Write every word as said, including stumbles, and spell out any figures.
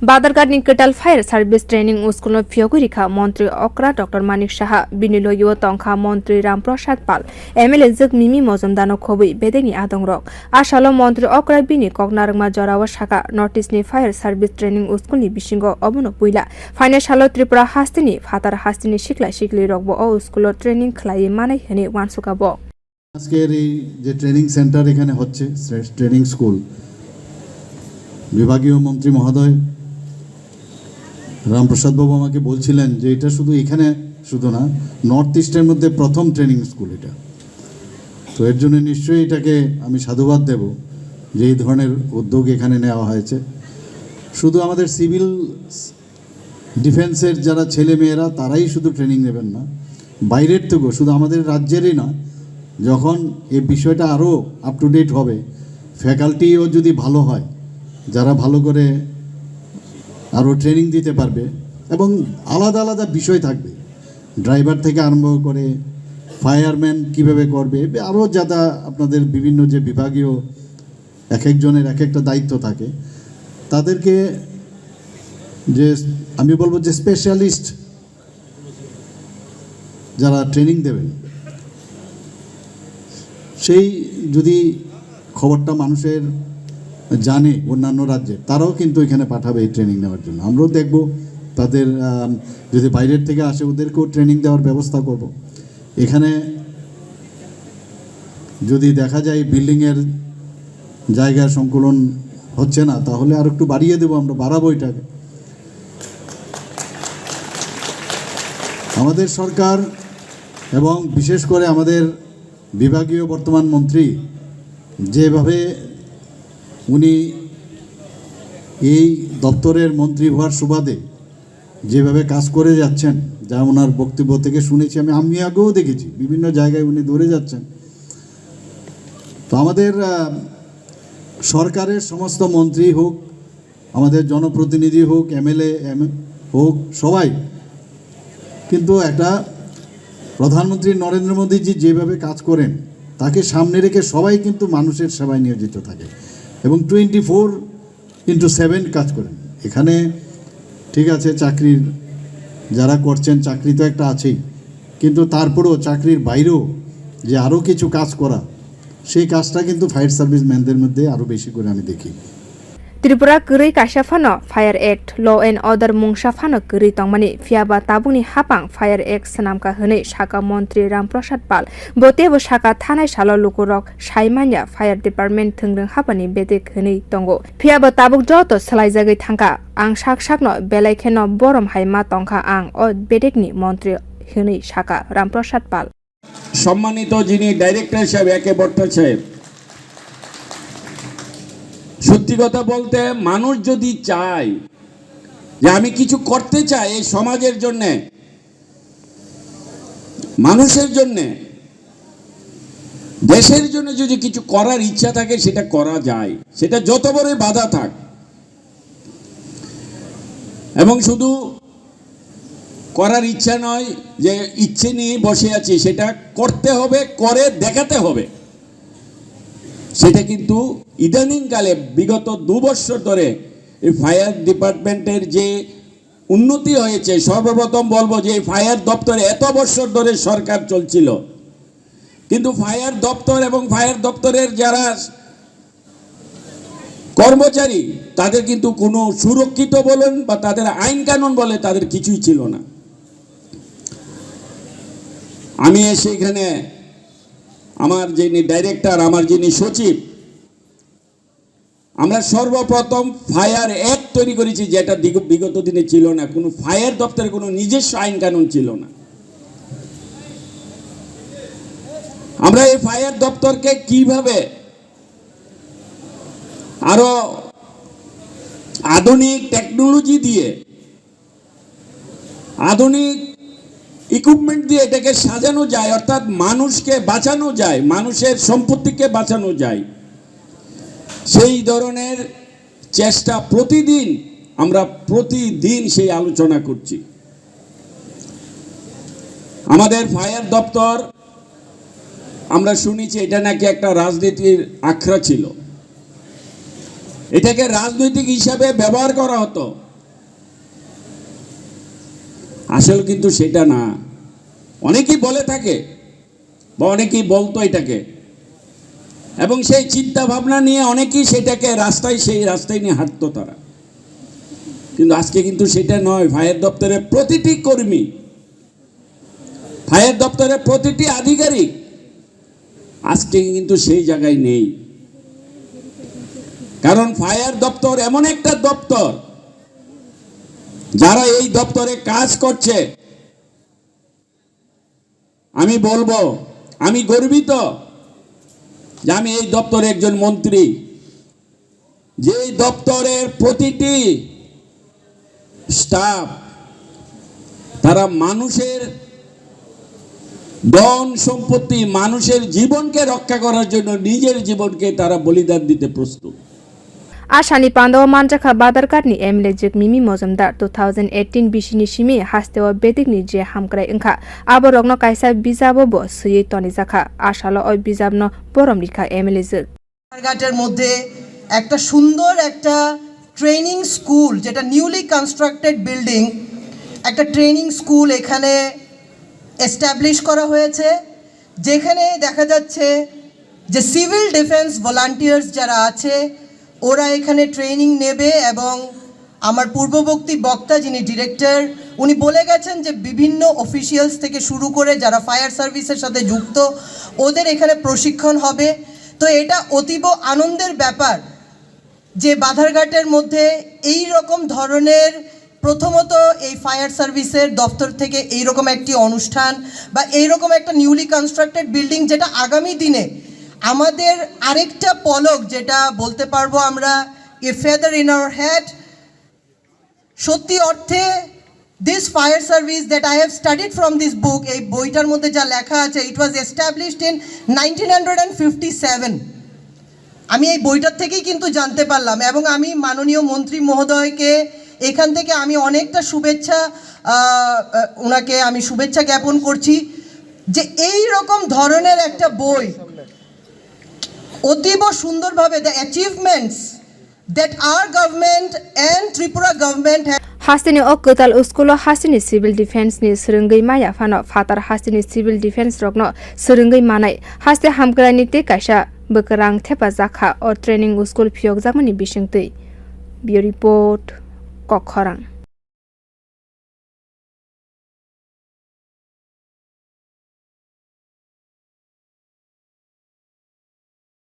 Badarghat ni kwtal Fire Service Training School no phiyogwi rikha Montri Okra Doctor Manik Saha, bini logio tongkha Montri Ram Prasad Pal, M L A jwk Mimi Mojumdar no khobwi bedekni adongrok. A salo Montri Okra bini kok narwkma jorao saka, North East ni Fire Service Training School ni bisingo obono puila. Phainai salo Tripura hasteni phatar hasteni sikla sikli rokbo o school o training khlaiwi manai hwnwi uansukha bo. আজকের এই যে training centre এখানে হচ্ছে, training school, বিভাগীয় মন্ত্রী মহোদয় রামপ্রসাদ বাবু আমাকে বলছিলেন যে এটা শুধু এখানে, শুধু না, নর্থ ইস্টের মধ্যে প্রথম ট্রেনিং স্কুল এটা। তো এর জন্য নিশ্চয়ই এটাকে আমি সাধুবাদ দেব যে এই ধরনের উদ্যোগ এখানে নেওয়া হয়েছে। শুধু আমাদের সিভিল ডিফেন্সের যারা ছেলে মেয়েরা, তারাই শুধু ট্রেনিং নেবেন না, বাইরের থেকেও, শুধু আমাদের রাজ্যেরই না। যখন এই বিষয়টা আরও আপ টু ডেট হবে, ফ্যাকাল্টিও যদি ভালো হয়, যারা ভালো করে আরও ট্রেনিং দিতে পারবে, এবং আলাদা আলাদা বিষয় থাকবে, ড্রাইভার থেকে আরম্ভ করে ফায়ারম্যান কীভাবে করবে, আরও যারা আপনাদের বিভিন্ন যে বিভাগীয় এক একজনের এক একটা দায়িত্ব থাকে, তাদেরকে যে, আমি বলবো যে স্পেশালিস্ট যারা ট্রেনিং দেবেন, সেই যদি খবরটা মানুষের জানে অন্যান্য রাজ্যে, তারাও কিন্তু এখানে পাঠাবে এই ট্রেনিং নেওয়ার জন্য। আমরাও দেখব তাদের, আম, যদি বাইরের থেকে আসে, ওদেরকেও ট্রেনিং দেওয়ার ব্যবস্থা করব। এখানে যদি দেখা যায় বিল্ডিংয়ের জায়গা সংকুলন হচ্ছে না, তাহলে আর একটু বাড়িয়ে দেবো আমরা, বাড়াবো এটাকে। আমাদের সরকার এবং বিশেষ করে আমাদের বিভাগীয় বর্তমান মন্ত্রী যেভাবে উনি এই দপ্তরের মন্ত্রী হওয়ার সুবাদে যেভাবে কাজ করে যাচ্ছেন, যা ওনার বক্তব্য থেকে শুনেছি, আমি, আমি আগেও দেখেছি, বিভিন্ন জায়গায় উনি দৌড়ে যাচ্ছেন। তো আমাদের, আহ, সরকারের সমস্ত মন্ত্রী হোক, আমাদের জনপ্রতিনিধি হোক, এমএলএ, এম-, হোক, সবাই কিন্তু একটা প্রধানমন্ত্রী নরেন্দ্র মোদীজি যেভাবে কাজ করেন, তাকে সামনে রেখে সবাই কিন্তু মানুষের সেবায় নিয়োজিত থাকে এবং টোয়েন্টি ফোর ইন্টু সেভেন কাজ করেন। এখানে ঠিক আছে, চাকরির যারা করছেন, চাকরি তো একটা আছেই, কিন্তু তারপরেও চাকরির বাইরেও যে আরও কিছু কাজ করা, সেই কাজটা কিন্তু ফায়ার সার্ভিস ম্যানদের মধ্যে আরও বেশি করে আমি দেখি। Tripura kwrwi kaisa phano Fire Act, Law and Order mungsa phano kwrwi tongmani, phiyaba tabukni hapang Fire Act swnamkha hwnwi saka Montri Ram Prasad Pal. Bo teibo saka, thanai salo lukurok sai manya Fire Department thwngrwng habani bedek hwnwi tongo. Phiyaba tabuk joto swlaijagwi thangkha. Ang sak sakno belai kheno borom hai ma tongkha ang o bedekni montri, hwnwi saka Ram Prasad Pal. সম্মানিত যিনি ডাইরেক্টর সাহেব, এ কে ভট্টাচার্য সাহেব, সত্যি কথা বলতে মানুষ যদি চায় যে আমি কিছু করতে চাই এই সমাজের জন্যে, মানুষের জন্যে, দেশের জন্য যদি কিছু করার ইচ্ছা থাকে, সেটা করা যায়, সেটা যত বড়ই বাধা থাক। এবং শুধু করার ইচ্ছা নয়, যে ইচ্ছে নিয়ে বসে আছি, সেটা করতে হবে, করে দেখাতে হবে। সেটা কিন্তু ইদানিংকালে বিগত দু বছর ধরে এই ফায়ার ডিপার্টমেন্টের যে উন্নতি হয়েছে, সর্বপ্রথম বলবো যে এই ফায়ার দপ্তরে এত বছর ধরে সরকার চলছিল, কিন্তু ফায়ার দপ্তর এবং ফায়ার দপ্তরের যারা কর্মচারী, তাদের কিন্তু কোনো সুরক্ষিত বলেন বা তাদের আইন কানুন বলে তাদের কিছুই ছিল না। আমি এসে এখানে আমার যিনি ডাইরেক্টর, আমার যিনি সচিব, আমরা সর্বপ্রথম ফায়ার অ্যাক্ট তৈরি করেছি, যেটা দিগ-, বিগত দিনে ছিল না। কোনো ফায়ার দপ্তরে কোনো নিজস্ব আইন কানুন ছিল না। আমরা এই ফায়ার দপ্তরকে কিভাবে আরো আধুনিক টেকনোলজি দিয়ে, আধুনিক ইকুইপমেন্ট দিয়ে এটাকে সাজানো যায়, অর্থাৎ মানুষকে বাঁচানো যায়, মানুষের সম্পত্তিকে বাঁচানো যায়, সেই ধরনের চেষ্টা প্রতিদিন, আমরা প্রতিদিন সেই আলোচনা করছি। আমাদের ফায়ার দপ্তর, আমরা শুনেছি এটা নাকি একটা রাজনীতির আখড়া ছিল, এটাকে রাজনৈতিক হিসাবে ব্যবহার করা হতো। আসলে কিন্তু সেটা না। অনেকেই বলে থাকে বা অনেকেই বলতো এটাকে, এবং সেই চিন্তা ভাবনা নিয়ে অনেকেই সেটাকে রাস্তায়, সেই রাস্তায় নিয়ে হাঁটতো তারা। কিন্তু আজকে কিন্তু সেটা নয়। ফায়ার দপ্তরের প্রতিটি কর্মী, ফায়ার দপ্তরের প্রতিটি আধিকারিক আজকে কিন্তু সেই জায়গায় নেই। কারণ ফায়ার দপ্তর এমন একটা দপ্তর, যারা এই দপ্তরে কাজ করছে, আমি বলবো, আমি গর্বিত যে আমি এই দপ্তরে একজন মন্ত্রী, যে এই দপ্তরের প্রতিটি স্টাফ, তারা মানুষের ধন সম্পত্তি, মানুষের জীবনকে রক্ষা করার জন্য নিজের জীবনকে তারা বলিদান দিতে প্রস্তুত। Asani pandao manjakha Badharghat ni M L A jwk Mimi Mojumdar two thousand eighteen bisini simi hasteo bedikni je hamkrai wngkha, aborokno kaisa bijabo bo swiwi tonijakha. Asalo o bijapno borom rikha M L A jwk. বাজারঘাটের মধ্যে একটা সুন্দর একটা training school, যেটা newly constructed building, একটা training school এখানে এস্টাবলিশ করা হয়েছে, যেখানে দেখা যাচ্ছে যে সিভিল ডিফেন্স ভলান্টিয়ার্স যারা আছে, ওরা এখানে ট্রেনিং নেবে। এবং আমার পূর্ববর্তী বক্তা, যিনি ডিরেক্টর, উনি বলে গেছেন যে বিভিন্ন অফিসিয়ালস থেকে শুরু করে যারা ফায়ার সার্ভিসের সাথে যুক্ত, ওদের এখানে প্রশিক্ষণ হবে। তো এটা অতীব আনন্দের ব্যাপার যে বাধারঘাটের মধ্যে এই রকম ধরনের, প্রথমত এই ফায়ার সার্ভিসের দপ্তর থেকে এইরকম একটি অনুষ্ঠান বা এইরকম একটা নিউলি কনস্ট্রাক্টেড বিল্ডিং, যেটা আগামী দিনে আমাদের আরেকটা পলক, যেটা বলতে পারবো আমরা, এ ফেদার ইন আওয়ার হ্যাট। সত্যি অর্থে, this fire service that I have studied from this book, এই বইটার মধ্যে যা লেখা আছে, it was established in nineteen hundred and fifty seven। আমি এই বইটার থেকেই কিন্তু জানতে পারলাম, এবং আমি মাননীয় মন্ত্রী মহোদয়কে এখান থেকে আমি অনেকটা শুভেচ্ছা, আহ, আহ, ওনাকে আমি শুভেচ্ছা জ্ঞাপন করছি যে এই রকম ধরনের একটা বই অতীব সুন্দরভাবে, the achievements that our government and Tripura government have Hasteni o kwtal school o hasteni civil defense ni swrwngwi maya phano phatar hasteni civil defense rokno swrwngwi manai haste hamkraini tei kaisa bwkrang thepajakha o training school phiyokjakmani bisingtwi. Bureau Report, Kokkhorang.